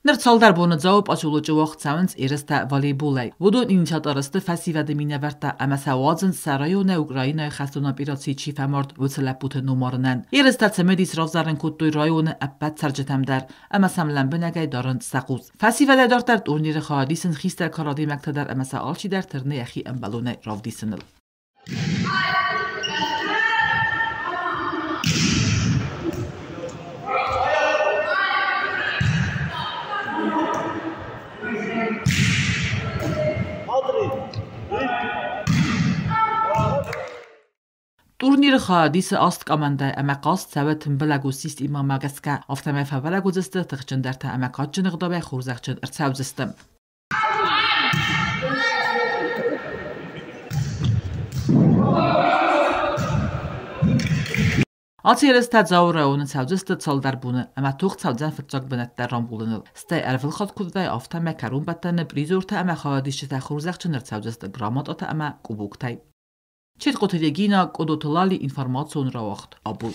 Ныр цалдӕр боны Дзауы поселочы уагъд цӕуынц ерыстӕ волейболӕй. Уыдон инициатор сты фӕсивӕды минӕвӕрттӕ ӕмӕ сӕ уадзынц сӕ районӕй Украинӕйы хӕстон операцийы чи фӕмард, уыцы лӕппуты номарынӕн. Ерыстӕ цымыдис равзарын кодтой районы ӕппӕт цӕрджытӕм дӕр ӕмӕ сӕм лӕмбынӕгӕй дарынц сӕ хъус. Фӕсивӕдӕй дарддӕр турниры хайад исынц хистӕр кары адӕймӕгтӕ дӕр ӕмӕ сӕ алчидӕр тырны йӕхи ӕмбӕлонӕй равдисыныл. Турниры хайад исы аст командӕ ӕмӕ хъазт цӕуы тымбылӕг системӕмӕ гӕсгӕ, афтӕмӕй фӕбӕрӕг уыдзысты тыхджындӕртӕ ӕмӕ кадджын ӕгъдауӕй хорзӕхджын ӕрцӕудзысты. Ацы ерыстӕ Дзауы районы цӕудзысты цалдӕр боны ӕмӕ тох цӕудзӕн фыццаг бынӕттӕ рамбулыныл. Стӕй ӕрвылхатт куывдӕй афтӕмӕ кӕронбӕттӕны призертӕ ӕмӕ хайадисджытӕ хорзӕхджын ӕрцӕудзысты грамотатӕ ӕмӕ къубоктӕй. Четкъоты Регина, Къодоты Лали информацион рауагъд Абон.